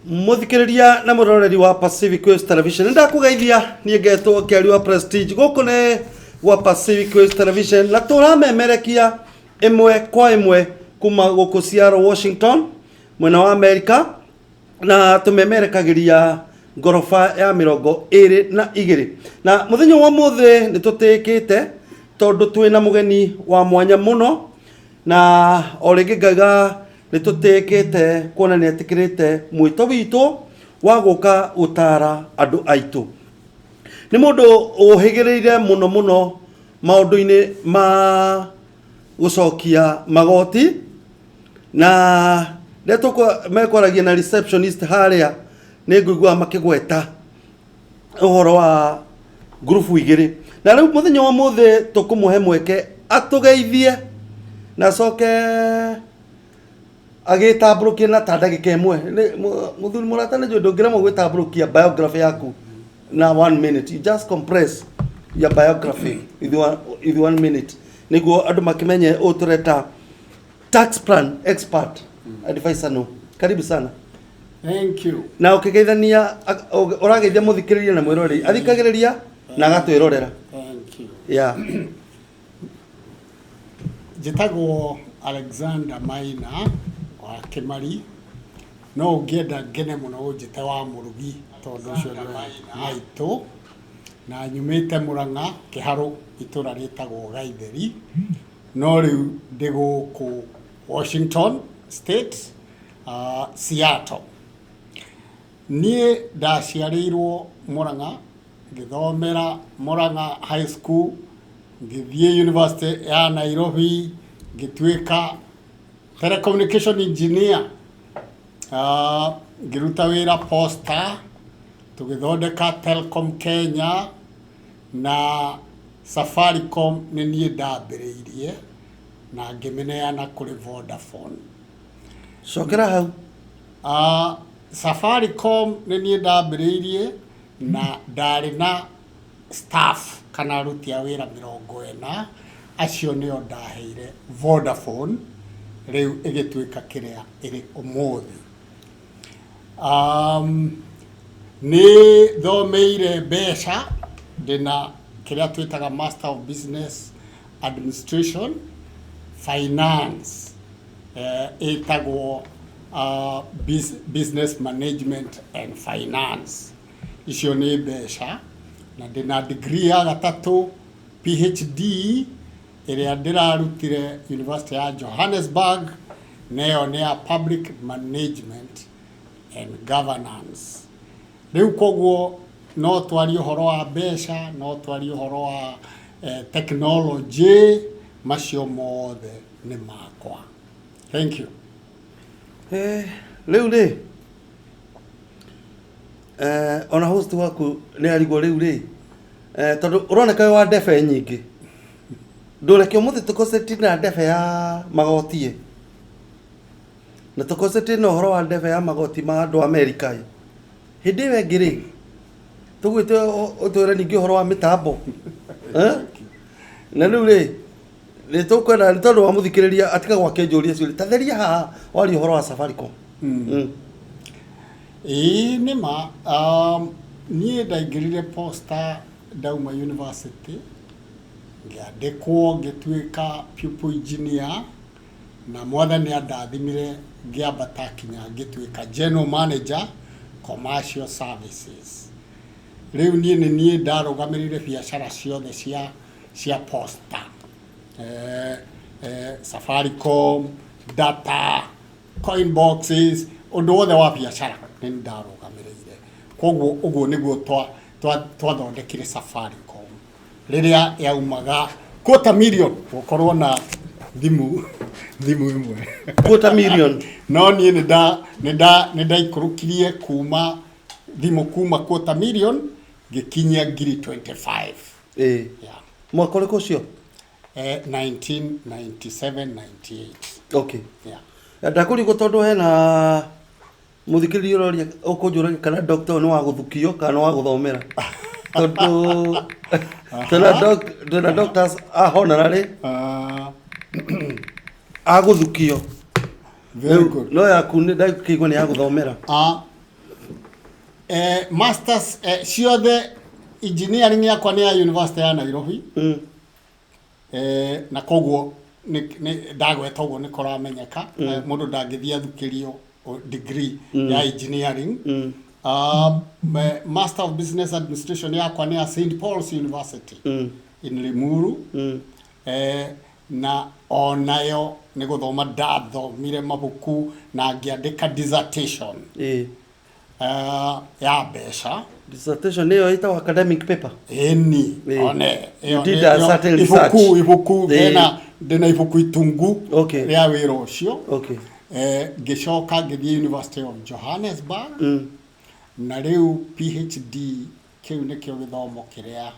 Muthikiriria na muroreri wa Pacific Waves Television, ndakugeithia. Niĩ ngetwo Kĩari wa Prestige, gũkũ nĩ gwa Pacific Waves Television, na tũramemerekia ĩmwe kwa ĩmwe kuma gũkũ Seattle, Washington, mwena wa Amerika, na tũmemerekagĩria ngoroba ya 22. Na mũthenya wa ũmũthĩ nĩ tũtĩĩkĩte tondũ twĩna mũgeni wa mwanya mũno, na o rĩngĩ ngauga nĩ tũtĩĩkĩte kuona nĩ etĩkĩrĩte mwĩto witũ wa gũka gũtara andũ aitũ. Nĩ mũndũ ũhĩgĩrĩire mũno mũno maũndũ-inĩ ma gũcokia magoti, na rĩrĩa mekwaragia na receptionist harĩa, nĩ ngũigua makĩgweta ũhoro wa ngurubu igĩrĩ. Na rĩu mũthenya wa mũthĩ tũkũmũhe mweke atũgeithie na acoke agĩtambũrũkie na ta ndagĩka ĩmwe. Mũthuri mũrata, nĩ njũĩ ndũngĩremwo gwĩtambũrũkia biography yaku na one minute. You just compress your biography with one minute nĩguo andũ makĩmenye ũũ tũreta tax plan expert advisor. No karibu sana. Thank you. Na ũkĩgeithania, ũrageithia mũthikĩrĩria na mwĩroreri athikagĩrĩria na agatwĩrorera. Thank you. Njĩtagwo Alexander Maina wa Kĩmari, no ũngĩenda ngene mũno ũnjĩte wa Mũrugi, tondũ ũcio nĩwe maitũ. Na nyumĩte Mũrang'a, Kĩharũ, itũra rĩtagwo Gaitheri, no rĩu ndĩ gũkũ Washington State, Seattle. Niĩ ndaciarĩirwo Mũrang'a, ngĩthomera Mũrang'a High School, ngĩthiĩ University ya Nairobi, ngĩtuĩka telecommunication engineer. Ngĩruta wĩra Posta, tũgĩthondeka Telcom Kenya na Safaricom nĩ niĩ ndambĩrĩirie na ngĩmĩneana kũrĩ Vodafone. Cokera hau. Safaricom nĩ niĩ ndambĩrĩirie na ndarĩ na staff kana aruti a wĩra 40, acio nĩo ndaheire Vodafone, rĩu ĩgĩtuĩka kĩrĩa ĩrĩ ũmũthĩ. Nĩ thomeire mbeca, ndĩna kĩrĩa twĩtaga Master of Business Administration Finance, ĩtagwo Business Management and Finance. Icio nĩ mbeca, na ndĩna degree ya gatatũ, PhD, ĩrĩa ndĩrarutire University ya Johannesburg, nayo nĩ ya Public Management and Governance. Rĩu koguo no twarie ũhoro wa mbeca, no twarie ũhoro wa technology, macio mothe nĩ makwa. Thank you. Rĩu rĩ, ona host waku nĩ arigwo rĩu rĩ, tondũ ũroneka wĩ wa ndebe nyingĩ, ndũreke ũmũthĩ tũconcentrate na ndebe ya magoti ĩ, na tũconcentrate na ũhoro wa ndebe ya magoti ma andũ a Amerika ĩ. Hĩndĩ ĩyo ĩngĩ rĩ, tũgwĩte ũtwĩre ningĩ ũhoro wa mĩtambo, eh? Na rĩu rĩ, nĩ tũkwenda nĩ tondũ wa mũthikĩrĩria atigagwo akĩnjũria ciũria ta theria haha waria ũhoro wa Safaricom. Ĩĩ, nĩ ma. Niĩ ndaingĩrire Posta ndauma university, ngĩandĩkwo ngĩtuĩka pupil engineer, na Mwathani andathimire ngĩambata kinya ngĩtuĩka general manager, commercial services. Rĩu niĩ nĩ niĩ ndarũgamĩrĩire biacara ciothe cia Posta, Safaricom, data, coin boxes, ũndũ wothe wa biacara nĩ niĩ ndarũgamĩrĩire. Koguo ũguo nĩguo twathondekire Safaricom rĩrĩa yaumaga quarter million gũkorwo na thimũ ĩmwe. Quarter million. No niĩ nĩ ndaikũrũkirie kuma thimũ kuma quarter million ngĩkinyia ngiri 25. Yeah. Mwaka ũrĩkũ ũcio? 1997 98. Yeah. Ndakũrigwo tondũ hena mũthikĩrĩria ũroria, ũkũnjũragia kana doctor nĩ wa gũthukio kana nĩ wa gũthomera, tondũ twĩna doctors a honorary, a gũthukio. Very good. No yaku nĩ ndakĩigua nĩ ya gũthomera. Ah, Masters ciothe engineering yakwa nĩ ya University ya Nairobi. Na koguo ndagweta ũguo nĩ kũramenyeka. Mũndũ ndangĩthiĩ athukĩrio degree ya engineering. Master of Business Administration yakwa nĩ ya St Paul's University in Limuru. Na onayo nĩ gũthoma ndathomire mabuku na ngĩandĩka dissertation ya mbeca. Dissertation nĩyo ĩtagwo academic paper. Ĩni. One You did a certain research. Ibuku hena ndĩna ibuku itungu rĩa wĩra ũcio. Ngĩcoka ngĩthiĩ University of Johannesburg na rĩu PhD kĩu nĩkĩo gĩthomo kĩrĩa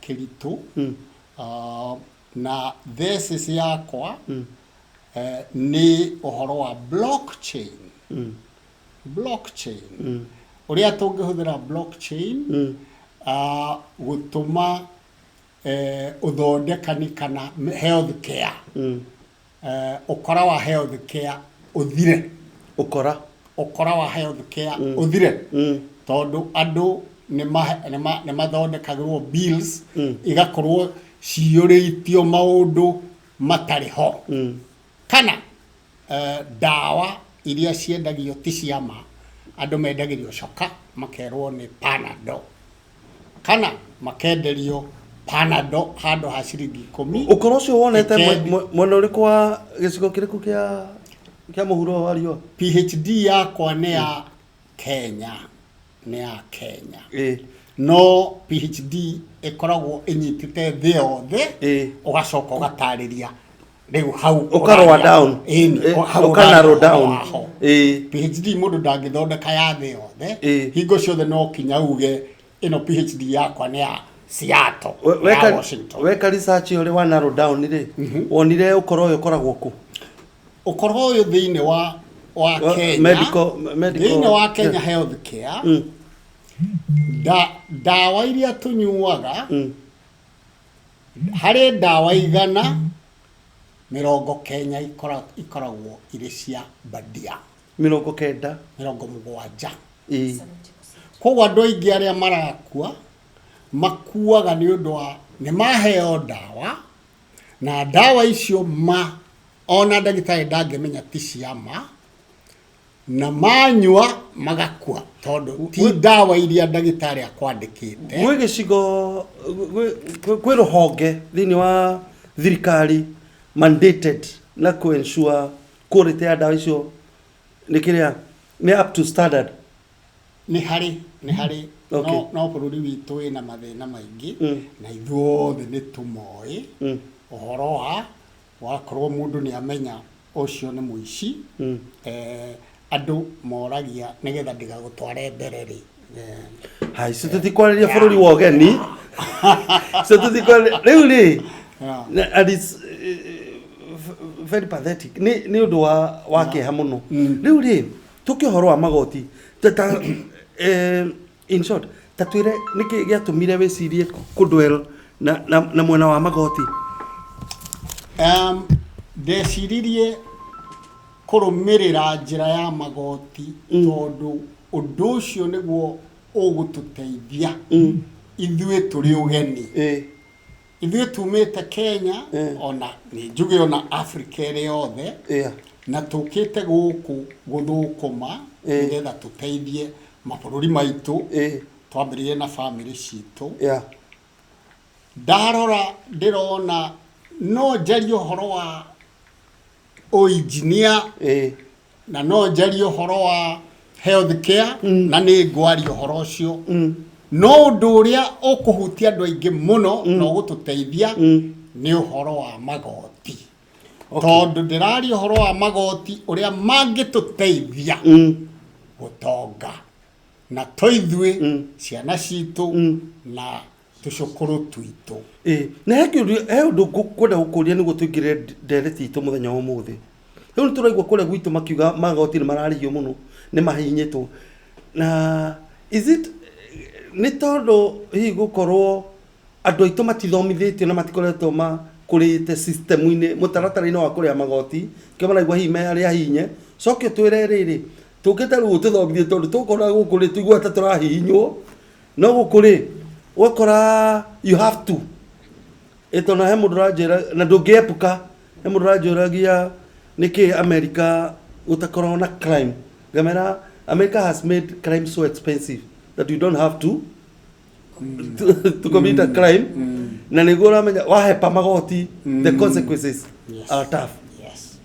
kĩritũ. Na thesis yakwa nĩ ũhoro wa blockchain. Blockchain, ũrĩa tũngĩhũthĩra blockchain gũtũma ũthondekani kana health care, ũkora wa health care ũthire. Ũkora. Ũkora wa health care ũthire, tondũ andũ nĩ mathondekagĩrwo bills igakorwo ciyũrĩtio maũndũ matarĩ ho, kana ndawa iria ciendagio ti cia ma. Andũ mendagĩrio coka makerwo nĩ Panado, kana makenderio Panado handũ ha ciringi 10. Ũkora ũcio wonete mwena ũrĩkũ wa gĩcigo kĩrĩkũ kĩa mũhuro wa riũa? PhD yakwa nĩ ya Kenya, nĩ ya Kenya. No PhD ĩkoragwo ĩnyitĩte thĩ yothe. Ũgacoka ũgatarĩria rĩu hau Ũkarũa ũraria- down. Ĩni, hau ũka narrow ũraria down. ũhoro waho. PhD mũndũ ndangĩthondeka ya thĩ yothe. Hingo ciothe no kinya uge ĩno PhD yakwa nĩ ya Seattle, ya Washington. Weka research ũrĩ wa narrow down rĩ, wonire ũkora ũyũ ũkoragwo kũ? Ũkorwo ũyũ thĩinĩ wa Kenya, medical thĩinĩ wa Kenya health care, ndawa iria tũnyuaga, harĩ ndawa 190 ikoragwo irĩ cia bandia. 90? 70. Koguo andũ aingĩ arĩa marakua makuaga nĩ ũndũ wa nĩ maheo ndawa, na ndawa icio ma ona ndagĩtarĩ ndangĩmenya ti cia ma, na manyua magakua tondũ ti ndawa iria ndagĩtarĩ akwandĩkĩte. Gwĩ gĩcigo kwĩ rũhonge thĩinĩ wa thirikari mandated na kũ ensure quality ya ndawa icio nĩ kĩrĩa nĩ up to standard? Nĩ harĩ. No bũrũri witũ wĩna mathĩna maingĩ na ithuothe nĩ tũmoĩ. Ũhoro wa wakorwo mũndũ nĩ amenya ũcio nĩ mũici. Andũ moragia nĩgetha ndigagũtware mbere rĩ. Hai, icio tũtikwarĩria bũrũri wa ũgeni, icio tũtikwarĩria rĩu rĩ. And it's very pathetic, nĩ ũndũ wa kĩeha mũno. Rĩu rĩ, tũke ũhoro wa magoti ta in short, ta twĩre nĩkĩ gĩatũmire wĩcirie kũdwell na mwena wa magoti? Ndeciririe kũrũmĩrĩra njĩra ya magoti tondũ ũndũ ũcio nĩguo ũgũtũteithia ithuĩ tũrĩ ũgeni. Ithuĩ tumĩte Kenya, ona nĩ njuge ona Africa ĩrĩ yothe, na tũkĩte gũkũ gũthũkũma nĩgetha tũteithie mabũrũri maitũ. Twambĩrĩrie na bamĩrĩ citũ. Ndarora ndĩrona no njarie ũhoro wa ũinjinia na no njarie ũhoro wa health care, na nĩ ngwaria ũhoro ũcio, no ũndũ ũrĩa ũkũhutia andũ aingĩ mũno na ũgũtũteithia nĩ ũhoro wa magoti, tondũ ndĩraria ũhoro wa magoti ũrĩa mangĩtũteithia gũtonga na to ithuĩ, ciana citũ na tũcũkũrũ twitũ. Ĩ, na he kĩũndũ, he ũndũ ngũkwenda gũkũria nĩguo tũingĩre ndereti itũ mũthenya wa ũmũthĩ. Rĩu nĩ tũraigua kũrĩa gwitũ makiuga magoti nĩ mararĩhio mũno, nĩ mahihinyĩtwo, na is it nĩ tondũ hihi gũkorwo andũ aitũ matithomithĩtio na matikoretwo makũrĩte system-inĩ, mũtaratara-inĩ wa kũrĩha magoti, kĩo maraigua hihi me arĩa hihinye? Coke ũtwĩre rĩrĩ. Tũkĩte rĩu ũtũthomithie tondũ tũkona gũkũ rĩ tũigua ta tũrahihinywo no gũkũ rĩ ũgakora you have to ĩ tondũ he mũndũ ũranjĩra na ndũngĩepuka he mũndũ ũranjũragia nĩkĩ America gũtakoragwo na crime ngamera America has made crime so expensive that you don't have to commit a crime na nĩguo ũramenya wahepa magoti the consequences are tough. Yes.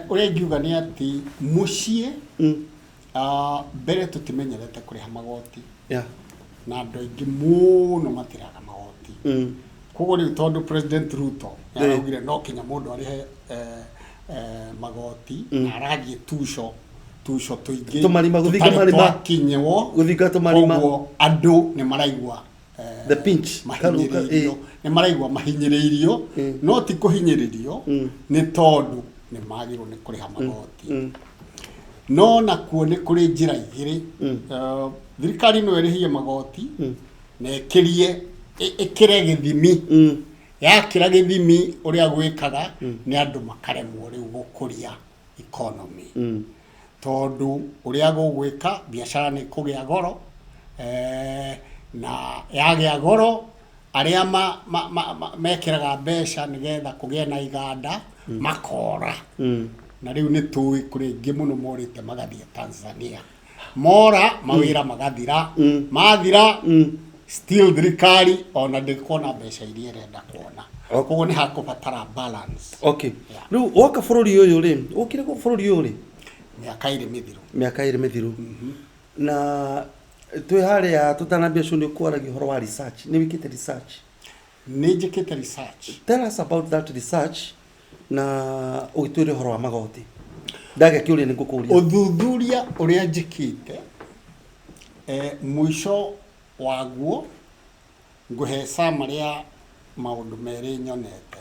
Ũrĩa ingiuga nĩ atĩ mũciĩ mbere tũtimenyerete kũrĩha magoti na andũ aingĩ mũno matiraga magoti. Koguo rĩu tondũ President Ruto nĩaraugire no kinya mũndũ arĩhe magoti na arathiĩ tuco tuco tũingĩ Tũmarima, gũthinga tũtarĩ marima. twakinywo. Gũthinga tũmarima. Koguo andũ nĩ maraigua The pinch. Mahinyĩrĩirio nĩ maraigua mahinyĩrĩirio no ti kũhinyĩrĩrio nĩ tondũ nĩ magĩrĩirwo nĩ kũrĩha magoti no nakuo nĩ kũrĩ njĩra igĩrĩ. Thirikari no ĩrĩhie magoti na ĩkĩrie ĩkĩre gĩthimi yakĩra gĩthimi ũrĩa gwĩkaga nĩ andũ makaremwo rĩu gũkũria economy tondũ ũrĩa gũgwĩka biacara nĩ kũgĩa goro na yagĩa goro arĩa mekĩraga mbeca nĩgetha kũgĩe na iganda makora na rĩu nĩ tũĩ kũrĩ aingĩ mũno morĩte magathiĩ Tanzania mora mawĩra magathira mathira still thirikari ona ndĩkuona mbeca iria ĩrenda kuona. Koguo nĩ hakũbatara balance. Okay. Rĩu woka bũrũri ũyũ rĩ ũkire bũrũri ũyũ rĩ? Mĩaka 2 mĩthiru. Mĩaka 2 mĩthiru. Na twĩ harĩa tũtanambia show nĩ ũkwaragia ũhoro wa research. Nĩ wĩkĩte research? Nĩ njĩkĩte research. Tell us about that research na ũgĩtwĩre ũhoro wa magoti. Ndagĩa kĩũria nĩ ngũkũria. Ũthuthuria ũrĩa njĩkĩte mũico waguo ngũhe summary ya maũndũ merĩ nyonete.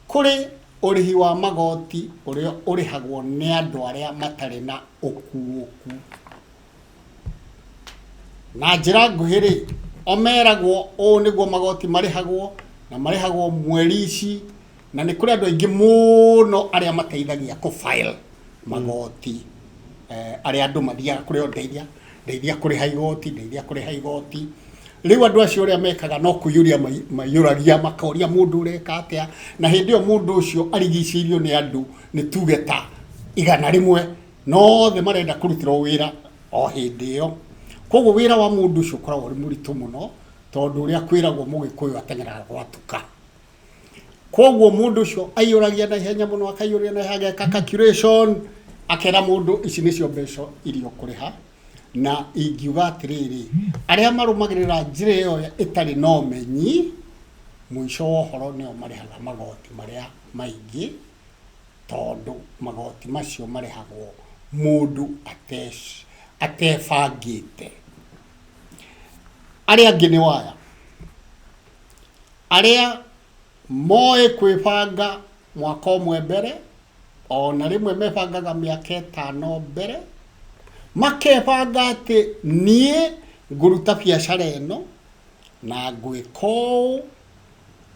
Kũrĩ ũrĩhi wa magoti ũrĩa ũrĩhagwo nĩ andũ arĩa matarĩ na ũkuũku. Na njĩra nguhĩ rĩ, o meragwo ũũ nĩguo magoti marĩhagwo na marĩhagwo mweri ici na nĩ kũrĩ andũ aingĩ mũno arĩa mateithagia kũ file magoti arĩa andũ mathiaga kũrĩ o ndeithia ndeithia kũrĩha igoti ndeithia kũrĩha igoti. Rĩu andũ acio ũrĩa mekaga no kũiyũria maiyũragia makoria mũndũ ũreka atĩa na hĩndĩ ĩyo mũndũ ũcio arigicĩirio nĩ andũ nĩ tuge ta 100 no othe marenda kũrutĩrwo wĩra o hĩndĩ ĩyo. Koguo wĩra wa mũndũ ũcio ũkoragwo ũrĩ mũritũ mũno tondũ ũrĩa kwĩragwo mũgĩkũyũ ateng'eraga gwatuka. Koguo mũndũ ũcio aiyũragia na ihenya mũno akaiyũria na ihenya ageka calculation akera mũndũ ici nĩcio mbeca iria ũkũrĩha na ingiuga atĩrĩrĩ arĩa marũmagĩrĩra njĩra ĩyo ĩtarĩ na ũmenyi mũico wa ũhoro nĩo marĩhaga magoti marĩa maingĩ tondũ magoti macio marĩhagwo mũndũ atebangĩte. Arĩa angĩ nĩ waya arĩa moĩ kwĩbanga mwaka ũmwe mbere ona rĩmwe mebangaga mĩaka 5 mbere makebanga atĩ niĩ ngũruta biacara ĩno na ngwĩka ũũ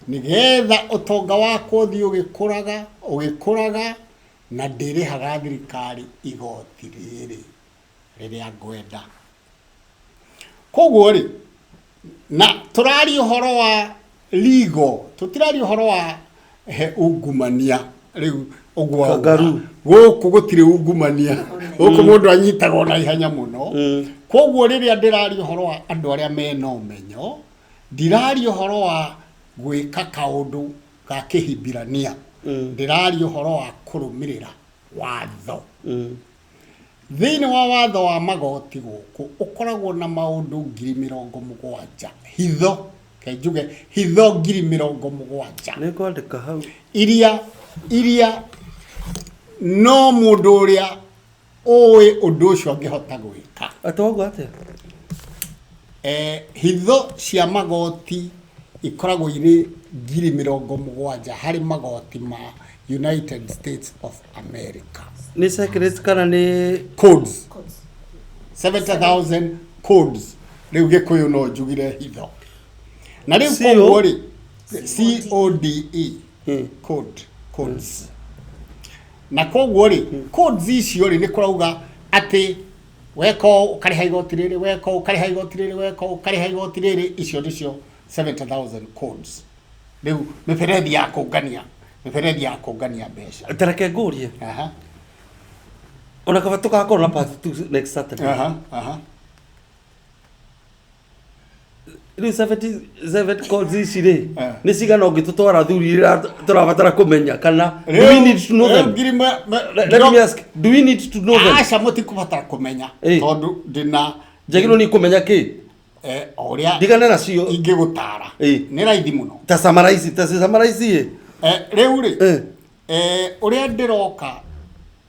nĩgetha ũtonga wakwa ũthiĩ ũgĩkũraga ũgĩkũraga na ndĩrĩhaga thirikari igoti rĩrĩ rĩrĩa ngwenda. Koguo rĩ na tũraria ũhoro wa legal tũtiraria ũhoro wa ungumania rĩu ũguo Kangaroo. Gũkũ gũtirĩ ungumania gũkũ mũndũ anyitagwo na ihenya mũno. Koguo rĩrĩa ndĩraria ũhoro wa andũ arĩa mena ũmenyo ndiraria ũhoro wa gwĩka kaũndũ ga kĩhibirania ndĩraria ũhoro wa kũrũmĩrĩra watho. Thĩinĩ wa watho wa magoti gũkũ ũkoragwo na maũndũ 70,000 hitho kenjuge hitho 70,000 Nĩ ngwandĩka hau iria no mũndũ ũrĩa ũĩ ũndũ ũcio angĩhota gwĩka. Atĩ waguo atĩa? Hitho cia magoti ikoragwo irĩ 70,000 harĩ magoti ma United States of America. Nĩ secrets kana nĩ codes? 70,000 codes. Rĩu Gĩkũyũ no njugire hitho. Na rĩu koguo rĩ CODE code codes. Na koguo rĩ, codes icio rĩ, nĩ kũrauga atĩ weka ũũ ũkarĩha igoti rĩrĩ, weka ũũ ũkarĩha igoti rĩrĩ, weka ũũ ũkarĩha igoti rĩrĩ. Icio nĩcio 70,000 codes. Rĩu mĩberethi ya kũngania mbeca. Tareke ngũrie. Aha. Ona kaba tũgakorwo na part 2 next Saturday. Aha aha Rĩu 77 codes ici rĩ, Eh. nĩ cigana ũngĩtũtwara thuri iria tũrabatara kũmenya, kana do we need to know them? Ngiri Let me ask, do we need to know them? Aca, mũtikũbatara kũmenya. Eh. Tondũ ndĩna Njagĩrĩirwo nĩ kũmenya kĩ? O ũrĩa Ndigane nacio. ingĩgũtara. Eh. Nĩ raithi mũno. Ta summarize ĩ. Rĩu rĩ, Eh. ũrĩa ndĩroka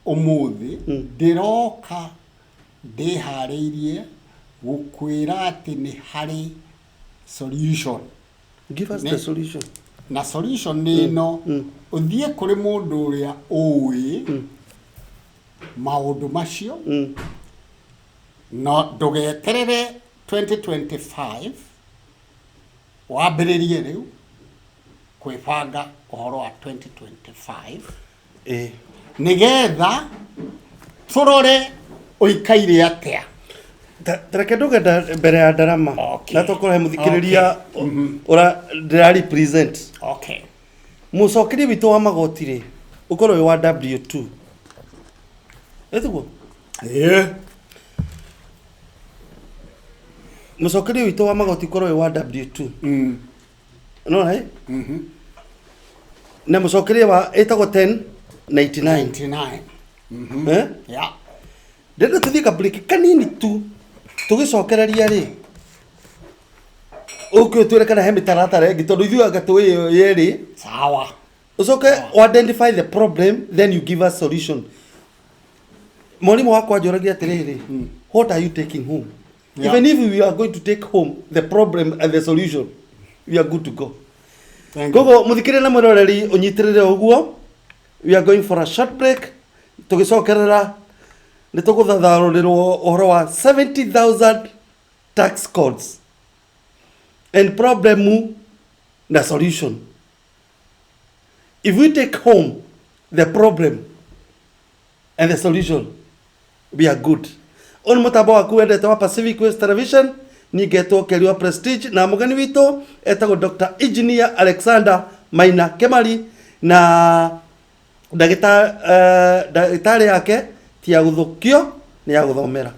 ũmũthĩ, ndĩroka ndĩharĩirie gũkwĩra atĩ nĩ harĩ solution. Give us the solution. Na solution nĩ ĩno: ũthiĩ kũrĩ mũndũ ũrĩa ũĩ maũndũ macio. No ndũgeterere 2025, wambĩrĩrie rĩu kwĩbanga ũhoro wa 2025, nĩgetha tũrore ũikaire atĩa. Tareke ndũgenda mbere ya ndarama. Okay. Na tokorwo he mũthikĩrĩria ũra ndĩra represent. Mũcokeria witũ wa magoti rĩ, ũkorwo wĩ wa W2, ĩtiguo? Ĩĩ. Mũcokeria witũ wa magoti ũkorwo wĩ wa W2. Nona ĩ na mũcokeria wa ĩtagwo 1099. 99. Eh? Yeah. Ndĩrenda tũthiĩ kabreak kanini tu, tũgĩcokereria rĩ, ũke ũtwĩre kana he mĩtaratara ĩngĩ, tondũ ithuĩ anga tũĩ ĩyo yerĩ. Sawa. Ũcoke identify the problem, then you give us solution. Mwarimũ wakwa anjũragia atĩrĩrĩ, "What are you taking home?" Even if we are going to take home the problem and the solution, we are good to go. Thank you. Koguo mũthikĩrĩria na mwĩroreri, ũnyitĩrĩre ũguo. We are going for a short break. Tũgĩcokerera nĩ tũgũthatharũrĩrwo ũhoro wa 70,000 tax codes and problem na solution. If we take home the problem and the solution, we are good. Ũyũ nĩ mũtambo waku wendete wa Pacific West Television. Niĩ ngetwo Keri wa Prestige, na mũgeni witũ etagwo Dr. Engineer Alexander Maina Kemari, na ndagĩtarĩ yake ti ya gũthũkio, nĩ ya gũthomera.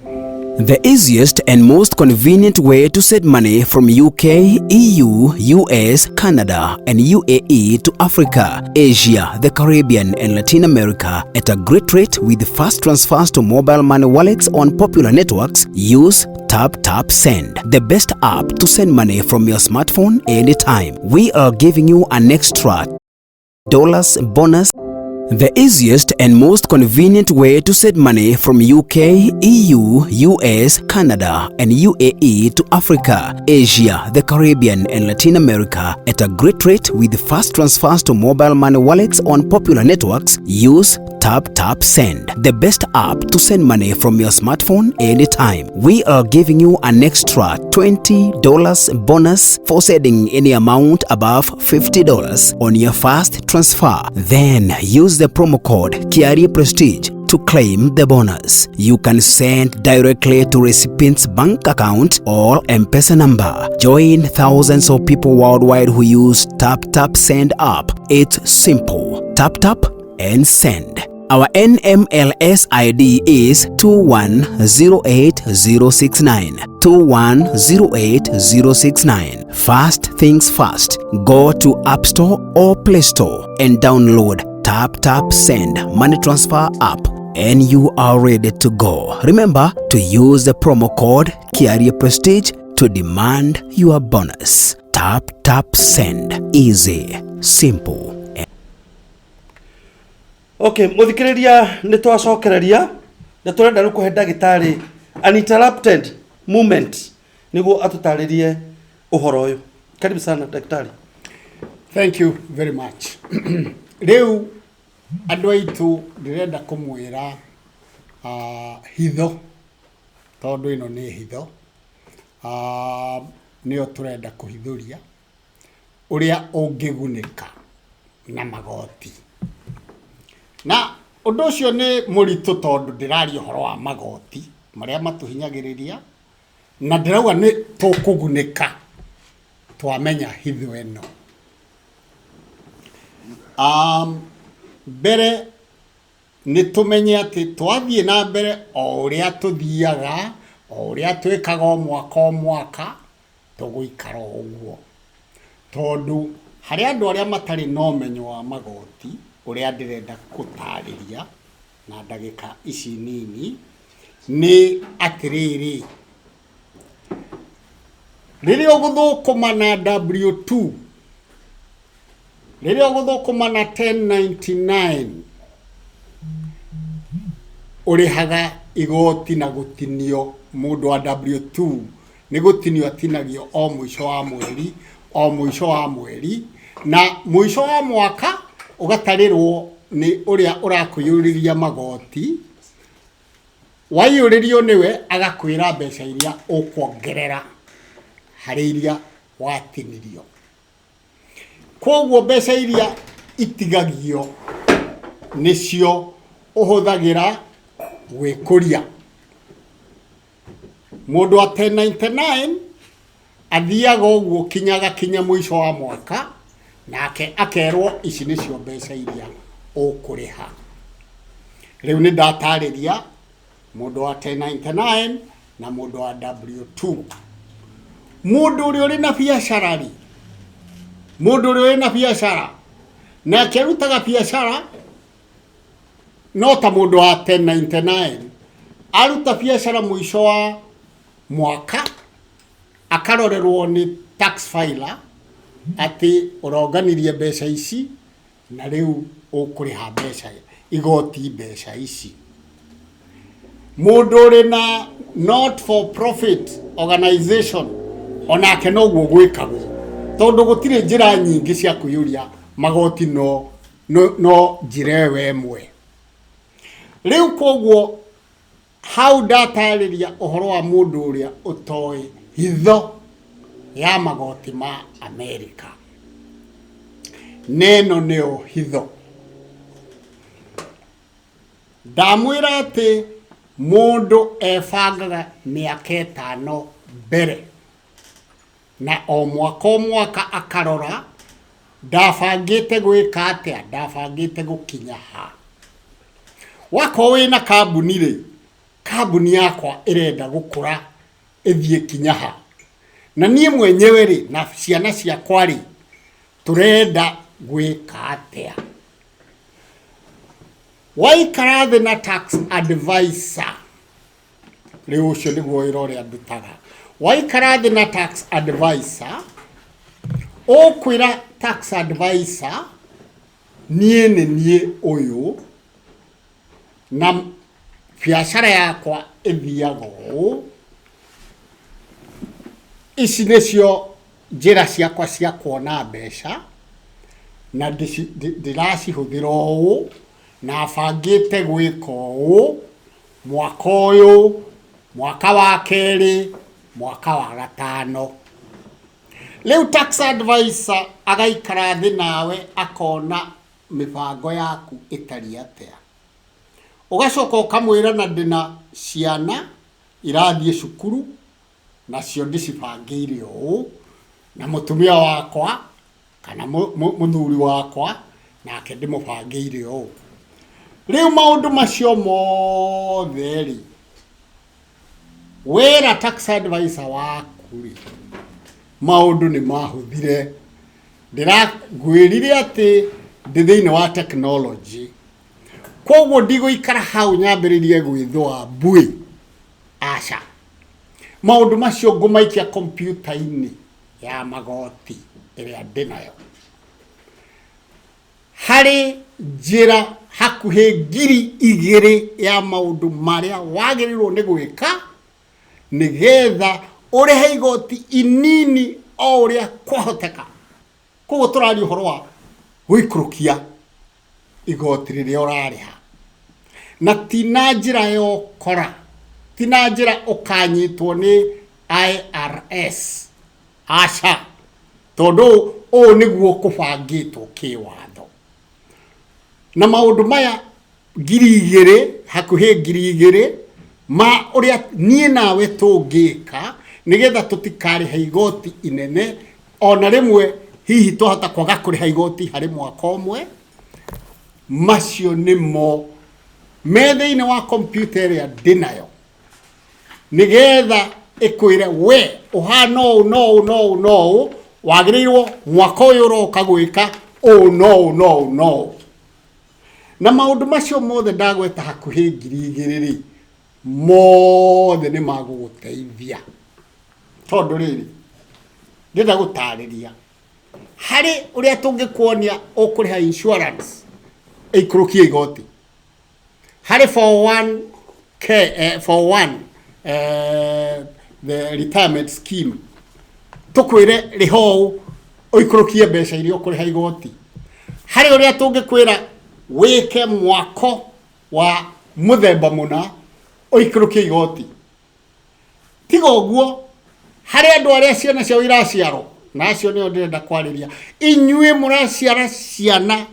The easiest and most convenient way to send money from UK, EU, US, Canada, and UAE to Africa, Asia, the Caribbean, and Latin America at a great rate with fast transfers to mobile money wallets on popular networks. Use Tap Tap Send, the best app to send money from your smartphone anytime. We are giving you an extra dollars bonus. The easiest and most convenient way to send money from UK, EU, US, Canada, and UAE to Africa, Asia, the Caribbean, and Latin America at a great rate with fast transfers to mobile money wallets on popular networks. Use Tap Tap Send, the best app to send money from your smartphone anytime. We are giving you an extra $20 bonus for sending any amount above $50 on your first transfer. Then use the promo code Kiari Prestige to claim the bonus. You can send directly to recipient's bank account or M-Pesa number. Join thousands of people worldwide who use Tap Tap Send app. It's simple. Tap tap and send. Our NMLS ID is 2108069. 2108069. First things first, go to App Store or Play Store and download Tap Tap Send Money Transfer app and you are ready to go. Remember to use the promo code Kiaria Prestige to demand your bonus. Tap Tap Send. Easy, simple. Okay, mũthikĩrĩria, nĩ twacokereria na tũrenda rĩu kũhe ndagĩtarĩ uninterrupted moment nĩguo atũtarĩrie ũhoro ũyũ. Karibu sana, ndagĩtarĩ. Thank you very much. Rĩu andũ aitũ, ndĩrenda kũmwĩra hitho, tondũ ĩno nĩ hitho, nĩyo tũrenda kũhithũria ũrĩa ũngĩgunĩka na magoti. Na Ũndũ ũcio nĩ mũritũ tondũ ndĩraria ũhoro wa magoti marĩa matũhinyagĩrĩria na ndĩrauga nĩ tũkũgunĩka twamenya hitho ĩno. Mbere nĩ tũmenye atĩ twathiĩ na mbere o ũrĩa tũthiaga, o ũrĩa twĩkaga o mwaka o mwaka, tũgũikara o ũguo. Tondũ harĩ andũ arĩa matarĩ na ũmenyo wa magoti, ũrĩa ndĩrenda gũtarĩria na ndagĩka ici nini, nĩ atĩrĩrĩ, rĩrĩa ũgũthũkũma na W2, rĩrĩa ũgũthũkũma na 1099, ũrĩhaga igoti na gũtinio mũndũ wa W2 nĩ gũtinio atinagio o mũico wa mweri, o mũico wa mweri, na mũico wa mwaka ũgatarĩrwo nĩ ũrĩa ũrakũiyũrĩria magoti, waiyũrĩrio nĩwe agakwĩra mbeca iria ũkuongerera harĩ iria watinirio. Kwoguo mbeca iria itigagio nĩcio ũhũthagĩra gwĩkũria. Mũndũ wa 1099 athiaga ũguo kinya agakinya mũico wa mwaka, nake akerwo ici nĩcio mbeca iria ũkũrĩha. Rĩu nĩ ndatarĩria mũndũ wa 1099 na mũndũ wa W2. Mũndũ ũrĩa ũrĩ na biacara rĩ, mũndũ ũrĩa ũrĩ na biacara nake arutaga biacara no ta mũndũ wa 1099, aruta biacara mũico wa mwaka akarorerwo nĩ tax filer atĩ ũronganirie mbeca ici na rĩu ũkũrĩha mbeca igoti mbeca ici. Mũndũ ũrĩ na not for profit organization onake noguo gwĩkagwo, tondũ gũtirĩ njĩra nyingĩ cia kũiyũria magoti no, no, no njĩra ĩyo ĩmwe. Rĩu koguo Hau ndatarĩria ũhoro wa mũndũ ũrĩa ũtoĩ hitho ya magoti ma Amerika. Na ĩno nĩyo hitho. Ndamwĩra atĩ mũndũ ebangaga mĩaka ĩtano mbere na o mwaka o mwaka akarora ndabangĩte gwĩka atĩa, ndabangĩte gũkinya ha. Wakorwo wĩna kambuni rĩ, kambuni yakwa ĩrenda gũkũra ĩthiĩ kinya ha? Na niĩ mwenyewe rĩ, na ciana ciakwa rĩ, tũrenda gwĩka atĩa? Waikara thĩ na tax advisor, rĩu ũcio nĩguo wĩra ũrĩa ndutaga. Waikara thĩ na tax advisor, ũkwĩra tax advisor, Niĩ nĩ niĩ ũyũ, na biacara yakwa ĩthiaga ũũ, ici nĩcio njĩra ciakwa cia kuona mbeca, na ndĩracihũthĩra ũũ, na bangĩte gwĩka ũũ, mwaka ũyũ, mwaka wa kerĩ, mwaka wa gatano. Rĩu tax advisor agaikara thĩ nawe akona mĩbango yaku ĩtariĩ atĩa. Ũgacoka ũkamwĩra na ndĩna ciana irathiĩ cukuru nacio ndĩcibangĩire ũũ, na mũtumia wakwa kana mũthuri wakwa nake ndĩmũbangĩire ũũ. Rĩu maũndũ macio mothe rĩ, Wera tax advisor waku rĩ, maũndũ nĩ mahũthire. Ndĩragwĩrire atĩ ndĩ thĩinĩ wa technology. Koguo ndigũikara hau nyambĩrĩrie gwĩthũa mbuĩ, aca. Maũndũ macio ngũmaikia kompiuta-inĩ ya magoti ĩrĩa ndĩnayo. Harĩ njĩra hakuhĩ 2000 ya maũndũ marĩa wagĩrĩirwo nĩ gwĩka nĩgetha ũrĩhe igoti inini o ũrĩa kwahoteka. Koguo tũraria ũhoro wa gũikũrũkia igoti rĩrĩa ũrarĩha. Na ti na njĩra ya ũkora, ti na njĩra ũkanyitwo nĩ IRS. Aca, tondũ ũũ nĩguo kũbangĩtwo kĩwatho. Na maũndũ maya 2,000, hakuhĩ 2,000 ma ũrĩa niĩ nawe tũngĩka nĩgetha tũtikarĩhe igoti inene ona rĩmwe, hihi twahota kwaga kũrĩha igoti harĩ mwaka ũmwe. Macio nĩmo me thĩinĩ wa kompiuta ĩrĩa ndĩnayo, nĩgetha ĩkwĩre we ũhana ũũ no ũũ no ũũ no ũũ, wagĩrĩirwo mwaka ũyũ ũroka gwĩka ũũ no ũũ no ũũ no ũũ. Na maũndũ macio mothe ndagweta hakuhĩ 2,000 rĩ, mothe nĩ magũgũteithia. Tondũ rĩrĩ, ndĩrenda gũtarĩria harĩ ũrĩa tũngĩkuonia ũkũrĩha insurance ĩikũrũkie igoti harĩ 401k, 41 the retirement scheme, tũkwĩre rĩha ũũ ũikũrũkie mbeca iria ũkũrĩha igoti. Harĩ ũrĩa tũngĩkwĩra wĩke mwako wa mũthemba mũna ũikũrũkie igoti. Tiga ũguo, harĩ andũ arĩa ciana ciao iraciarwo, na acio nĩo ndĩrenda kwarĩria. Inyuĩ mũraciara ciana,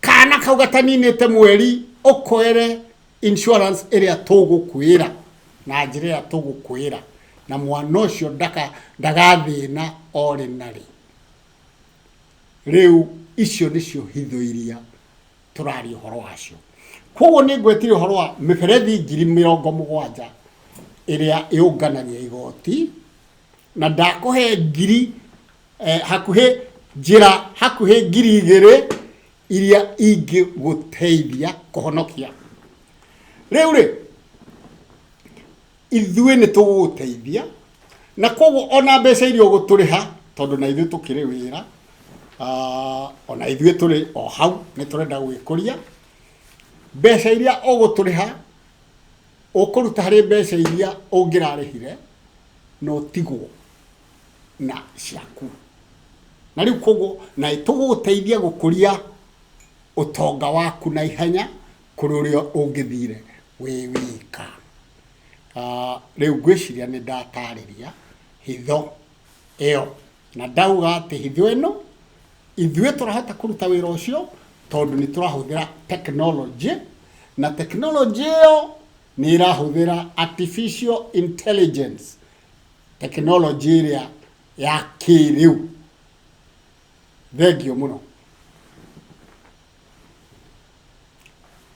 kana kau gataninĩte mweri, ũkoere insurance ĩrĩa tũgũkwĩra na njĩra ĩrĩa tũgũkwĩra, na mwana ũcio ndagathĩna o rĩ na rĩ. Rĩu icio nĩcio hitho iria tũraria ũhoro wacio. Koguo nĩ ngwetire ũhoro wa mĩberethi 70,000 ĩrĩa ĩũnganagia igoti, na ndakũhe ngiri hakuhĩ njĩra hakuhĩ 2,000 iria ingĩgũteithia kũhonokia. Rĩu rĩ, ithuĩ nĩ tũgũgũteithia, na koguo ona mbeca iria ũgũtũrĩha, tondũ na ithuĩ tũkĩrĩ wĩra, ona ithuĩ tũrĩ o hau nĩ tũrenda gwĩkũria, mbeca iria ũgũtũrĩha ũkũruta harĩ mbeca iria ũngĩrarĩhire na ũtigwo na ciaku. Na rĩu koguo na tũgũgũteithia gũkũria ũtonga waku na ihenya kũrĩ ũrĩa ũngĩthire wĩ wika. Rĩu ngwĩciria nĩ ndatarĩria hitho ĩyo, na ndauga atĩ hitho ĩno ithuĩ tũrahota kũruta wĩra ũcio tondũ nĩ tũrahũthĩra technology, na technology ĩyo nĩ ĩrahũthĩra artificial intelligence, technology ĩrĩa ya kĩrĩu. Thengio mũno.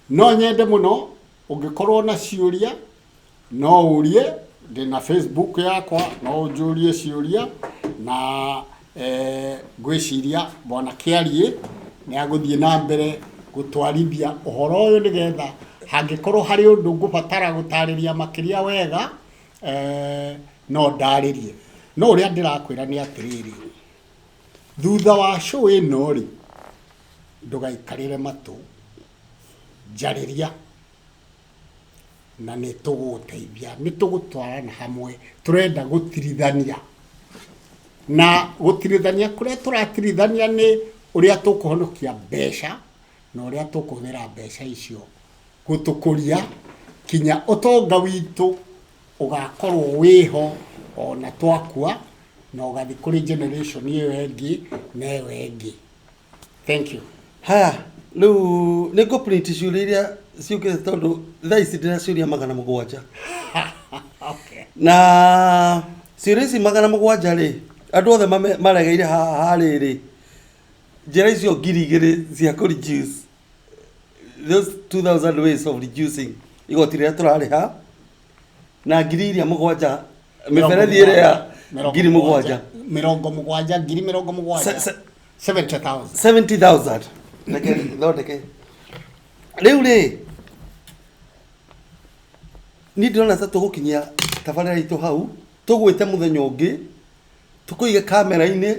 No nyende mũno ũngĩkorwo na ciũria no ũrie, ndĩna Facebook yakwa, no ũnjũrie ciũria, na ngwĩciria Bwana Kĩariĩ nĩ agũthiĩ na mbere gũtwarithia ũhoro ũyũ, nĩgetha hangĩkorwo harĩ ũndũ ngũbatara gũtarĩria makĩria wega, no ndarĩrie. No ũrĩa ndĩrakwĩra nĩ atĩrĩrĩ, thutha wa show ĩno rĩ, ndũgaikarĩre matũ, njarĩria na nĩ tũgũgũteithia, nĩ tũgũtwarana hamwe. Tũrenda gũtirithania, na gũtirithania kũrĩa tũratirithania nĩ ũrĩa tũkũhonokia mbeca na ũrĩa tũkũhũthĩra mbeca icio gũtũkũria kinya ũtonga witũ ũgakorwo wĩho ona twakua, na ũgathiĩ kũrĩ generation ĩyo ĩngĩ na ĩyo ĩngĩ. Thank you. Haya, rĩu nĩ ngũ print ciũria iria ciũkĩte, tondũ thaa ici ndĩna ciũria 700. Na ciũria ici 700 rĩ, andũ othe maregeire haha harĩrĩ njĩra icio 2,000 cia kũ reduce, those 2000 ways of reducing igoti rĩrĩa tũrarĩha, na ngiri iria mũgwanja, mĩberethi ĩrĩa ya 7,000. 70, 70,000. 70,000. 70,000. Reke thondeke rĩu rĩ, niĩ ndĩrona ta tũgũkinyia tabarĩra itũ hau, tũgwĩte mũthenya ũngĩ, tũkũige kamera-inĩ,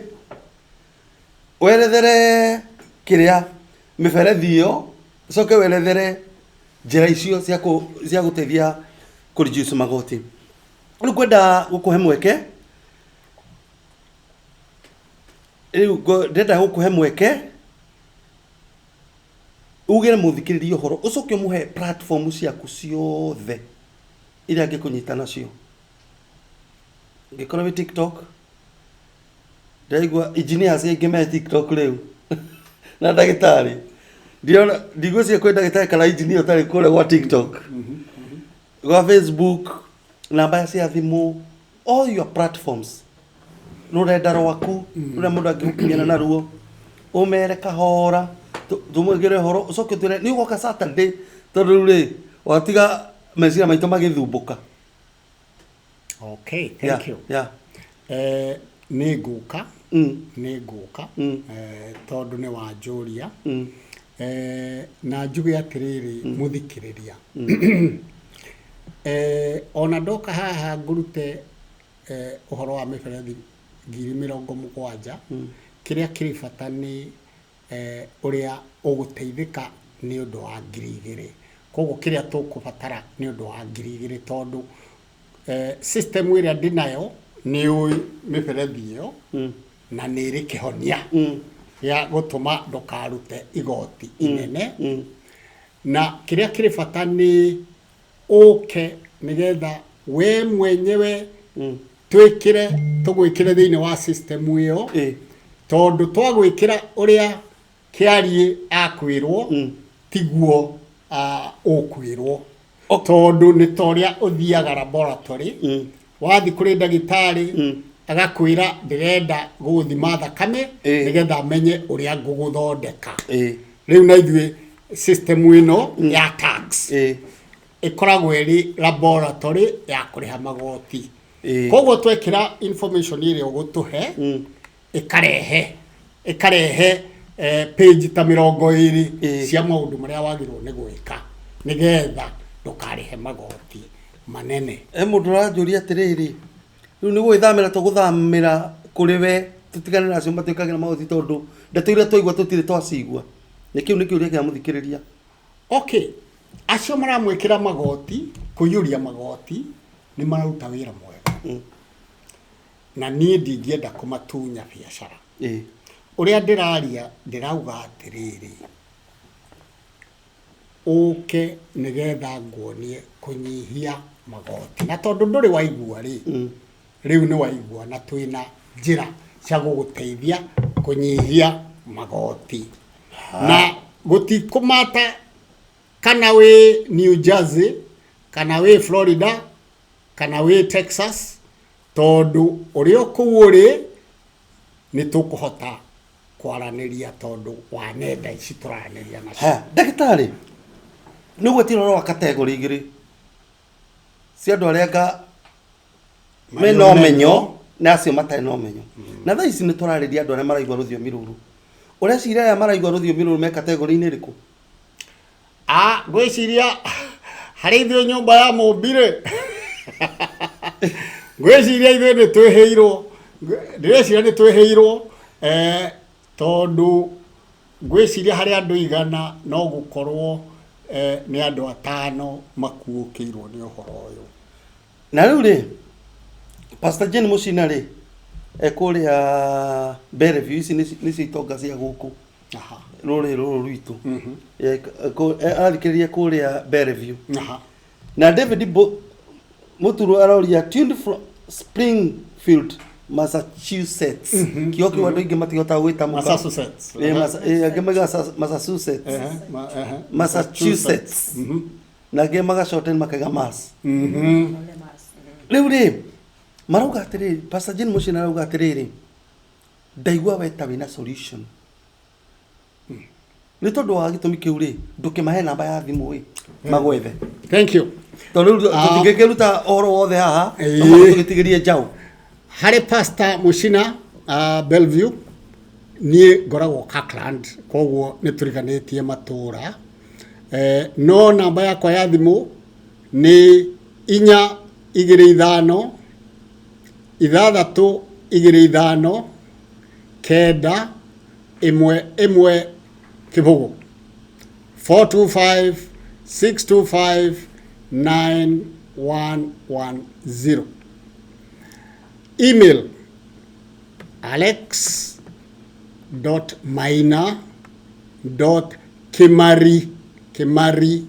werethere kĩrĩa mĩberethi ĩyo, ũcoke werethere njĩra icio cia gũteithia kũ reduce magoti. Rĩu ngwenda gũkũhe mweke, rĩu ndĩrenda gũkũhe mweke ugĩre mũthikĩrĩria ũhoro, ũcoke ũmũhe platform ciaku ciothe iria angĩkũnyita nacio. Ngĩkorwo wĩ TikTok, ndĩraigua engineers aingĩ me TikTok rĩu na ndagĩtarĩ. Ndiona ndigwĩciria kwĩ ndagĩtarĩ kana engineer ũtarĩ kũrĩa gwa TikTok, gwa Facebook, namba cia thimũ, all your platforms, rũrenda rwaku rũrĩa mũndũ angĩgũkinyĩra naruo, ũmere kahora, tũmwĩkĩre ũhoro, ũcoke ũtwĩre nĩ ũgoka Saturday, tondũ rĩu rĩ watiga meciria maitũ magĩthumbũka. Okay, thank you. Nĩ ngũka. Nĩ ngũka. Tondũ nĩ wanjũria. Na njuge atĩrĩrĩ, mũthikĩrĩria, ona ndoka haha ngũrute ũhoro wa mĩberethi 70,000, kĩrĩa kĩrĩ bata nĩ ũrĩa ũgũteithĩka nĩ ũndũ wa 2,000. Koguo kĩrĩa tũkũbatara nĩ ũndũ wa 2,000, tondũ system ĩrĩa ndĩnayo nĩ ũĩ mĩberethi ĩyo na nĩ ĩrĩ kĩhonia gĩa gũtũma ndũkarute igoti inene. Na kĩrĩa kĩrĩ bata nĩ ũke nĩgetha we mwenyewe twĩkĩre, tũgwĩkĩre thĩinĩ wa system ĩyo, tondũ twagwĩkĩra ũrĩa kĩariĩ akwĩrwo tiguo ũkwĩrwo, tondũ nĩ ta ũrĩa ũthiaga laboratory, wathiĩ kũrĩ ndagĩtarĩ, agakwĩra ndĩrenda gũgũthima thakame nĩgetha menye ũrĩa ngũgũthondeka. Rĩu na ithuĩ system ĩno ya tax ĩkoragwo ĩrĩ laboratory ya kũrĩha magoti. Koguo twekĩra information ĩrĩa ũgũtũhe, ĩkarehe page ta 20 cia maũndũ marĩa wagĩrĩirwo nĩ gwĩka nĩgetha ndũkarĩhe magoti manene. E mũndũ ũranjũria atĩrĩrĩ, rĩu nĩ gũgĩthamĩra tũgũthamĩra kũrĩ we, tũtigane na acio matwĩkagĩra magoti, tondũ ndeto iria twaigua tũtirĩ twacigua. Nĩ kĩu nĩ kĩũria kĩa mũthikĩrĩria. Okay, acio maramwĩkĩra magoti, kũiyũria magoti, nĩ mararuta wĩra mwega, na niĩ ndingĩenda kũmatunya biacara. Ũrĩa ndĩraria, ndĩrauga atĩrĩrĩ, ũke nĩgetha nguonie kũnyihia magoti, na tondũ ndũrĩ waigua rĩ, rĩu nĩ waigua, na twĩna njĩra cia gũgũteithia kũnyihia magoti, na gũtikũmata kana wĩ New Jersey, kana wĩ Florida, kana wĩ Texas, tondũ ũrĩa o kũu ũrĩ nĩ tũkũhota kwaranĩria tondũ wa nenda ici tũraranĩria nacio. Ha, ndagĩtarĩ, nĩ ũgwetire ũhoro wa category igĩrĩ cia andũ arĩa anga mena ũmenyo na acio matarĩ na ũmenyo, na thaa ici nĩ tũrarĩria andũ arĩa maraigua rũthiomi rũrũ. Ũreciria aya maraigua rũthiomi rũrũ me category-inĩ ĩrĩkũ? Ah, ngwĩciria harĩ ithuĩ nyũmba ya mũmbi rĩ, ngwĩciria ithuĩ nĩ twĩhĩirwo. Ndĩreciria nĩ twĩhĩirwo, tondũ ngwĩciria harĩ andũ 100 no gũkorwo nĩ andũ 5 makuũkĩirwo nĩ ũhoro ũyũ. Na rĩu rĩ, Pastor Jane Mũcina rĩ, ekũrĩa Bellevue, ici nĩcio itonga cia gũkũ rũrĩrĩ rũrũ rwitũ. Arathikĩrĩria kũrĩa Bellevue. Na David Muturu aroria, tuned from Springfield, Massachusetts. Kĩo kĩu andũ aingĩ matihotaga gwĩtamũka. Massachusetts. Angĩ maugaga Massachusetts. Massachusetts. Na angĩ magashorten makaiga Mass. Rĩu rĩ, marauga atĩrĩrĩ, Pastor Jane Mũcina arauga atĩrĩrĩ, ndaigua we ta wĩna solution. Nĩ tondũ wa gĩtũmi kĩu rĩ, ndũkĩmahe namba ya thimũ ĩ magwethe. Thank you. Tondũ rĩu tũtingĩkĩruta ũhoro wothe haha, no mũhaka tũgĩtigĩrie njaũ. Harĩ Pastor Mũcina, Bellevue, niĩ ngoragwo Kirkland, koguo nĩ tũriganĩtie matũũra, no namba yakwa ya thimũ nĩ 425 625 911 0. 425 625 9110. Email alex.maina.kimari, kimari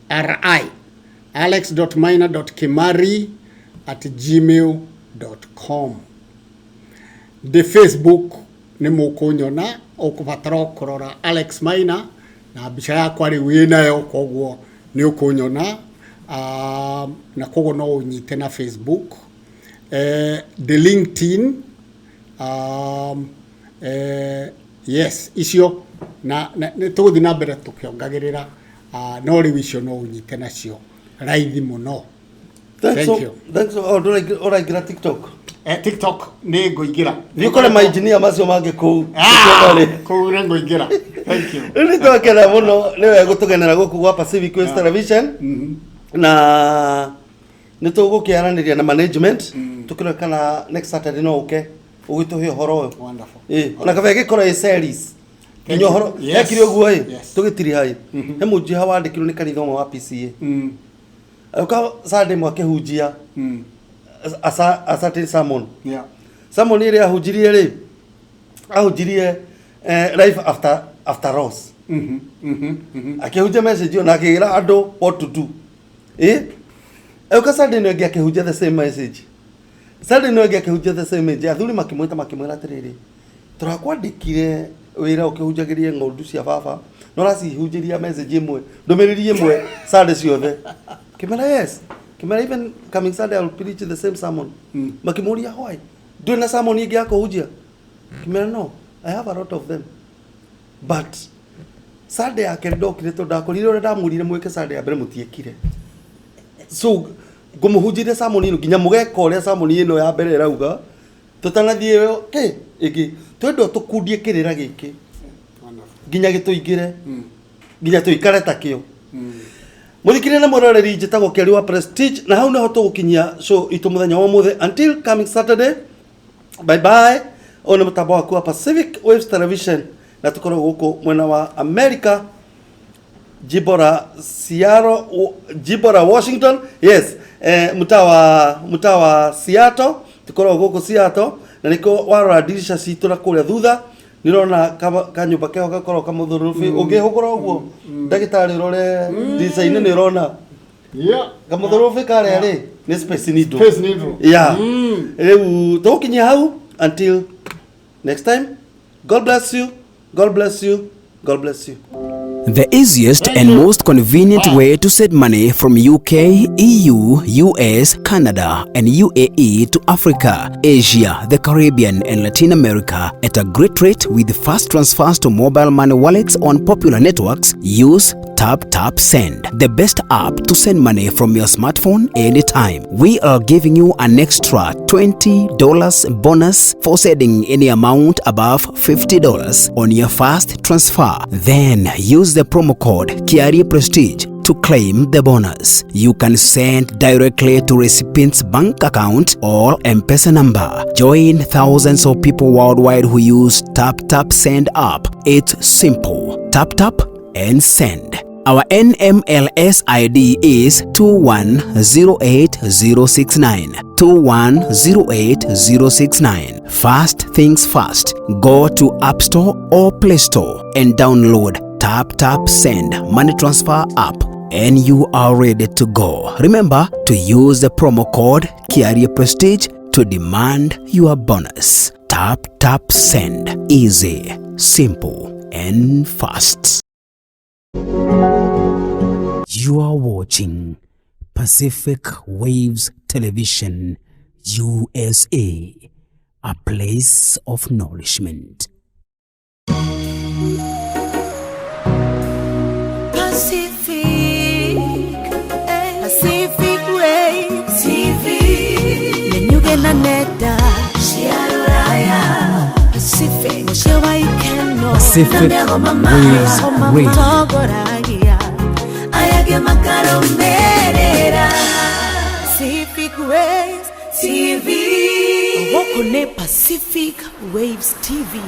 ri, alex.maina.kimari@gmail.com. Ndĩ Facebook, nĩ mũkũnyona, ũkũbatara o kũrora Alex Maina. Na mbica yakwa rĩu wĩnayo, koguo nĩ ũkũnyona. Na koguo no ũnyite na Facebook, the LinkedIn, yes, icio na nĩ tũgũthiĩ na mbere tũkĩongagĩrĩra, no rĩu icio no ũnyite nacio raithi mũno. Thanks. Thank So, you. thanks. Oh, ũraingĩra TikTok? TikTok nĩ ngũingĩra. Thiĩ ũkore mainjinia macio mangĩ kũu. Ah, Ũkĩona rĩ. Kũu nĩ ngũingĩra. Thank you. Rĩu nĩ twakena mũno nĩwe gũtũgenera gũkũ gwa Pacific Waves Television, na nĩ tũgũkĩaranĩria na management tũkĩrore kana next Saturday no ũke ũgĩtũhe ũhoro ũyũ. Wonderful. Ĩ, ona kaba ĩgĩkorwo ĩ series Thank nginya you. ũhoro ekire ũguo ĩ. Tũgĩtiriha ĩ, he mũnjiha wandĩkirwo nĩ kanitha ũmwe wa PCA, agĩũka Sunday ĩmwe akĩhunjia a certain sermon. Sermon ĩrĩa ahunjirie rĩ, ahunjirie life after loss. Akĩhunjia message ĩyo na akĩra andũ what to do. Ĩ, agĩũka Sunday ĩno ĩngĩ akĩhunjia the same message. Sunday ĩno ĩngĩ akĩhunjia the same message. Athuri makĩmwĩta, makĩmwĩra atĩrĩrĩ, tũrakwandĩkire wĩra ũkĩhunjagĩrie ng'ondu cia baba, no ũracihunjĩria message ĩmwe, ndũmĩrĩri ĩmwe Sunday ciothe. Kĩmera yes, kĩmera, even coming Sunday I will preach the same sermon. Makĩmũria, why? Ndũrĩ na sermon ĩngĩ ya kũhunjia? Kĩmera, no, I have a lot of them, but Sunday ya kerĩ ndokire tondũ ndakorire ũrĩa ndamwĩrire mwĩke Sunday ya mbere mũtiĩkire, so ngũmũhunjĩria sermon ĩno nginya mũgeka ũrĩa sermon ĩno ya mbere ĩrauga. Tũtanathiĩ kĩ ĩngĩ, twendwo tũkundie kĩrĩra gĩkĩ Wonderful. Nginya gĩtũingĩre, nginya tũikare ta kĩo. Mũthikĩrĩria na mwĩroreri, njĩtagwo Kĩari wa Prestige, na hau nĩho tũgũkinyia show itũ mũthenya wa ũmũthĩ. Until coming Saturday, bye bye. Ũyũ nĩ mũtambo waku wa Pacific Waves Television, na tũkoragwo gũkũ mwena wa America, jimbo la Seattle, jimbo la Washington, yes, mtaa wa Seattle. Tukoragwo gũkũ Seattle, na nĩkĩo warora ndirisha citũ na kũrĩa thutha nĩ ũrona kanyũmba keho gakoragwo kamũthũrũbĩ. Ũngĩhũgũra ũguo, ndagĩtarĩ, ũrore ndirica-inĩ, nĩ ũrona kamũthũrũbĩ karĩa rĩ nĩ Space Needle. Space Needle. Yeah. Rĩu tũgũkinyia hau. Until next time, God bless you, God bless you, God bless you. The easiest Thank and you. Most convenient Bye. Way to send money from UK, EU, US, Canada, and UAE to Africa, Asia, the Caribbean, and Latin America at a great rate with fast transfers to mobile money wallets on popular networks. Use Tap Tap Send, the best app to send money from your smartphone anytime. We are giving you an extra $20 bonus for sending any amount above $50 on your first transfer. Then use the promo code Kiari Prestige to claim the bonus. You can send directly to recipient's bank account or M-Pesa number. Join thousands of people worldwide who use Tap Tap Send app. It's simple. Tap tap and send. Our NMLS ID is 2108069. 2108069. First things first, go to App Store or Play Store and download Tap Tap Send Money Transfer app and you are ready to go. Remember to use the promo code Kiaria Prestige to demand your bonus. Tap Tap Send. Easy, simple, and fast. You are watching Pacific Waves Television, USA, a place of nourishment. Pacific, Pacific Waves TV. Nenyuge na nenda cia rũraya, Pacific mũciĩ wa ikeno. Pacific Waves Radio. Matongoragia aya angĩ makarũmĩrĩra. Pacific Waves TV, gũkũ nĩ Pacific Waves TV.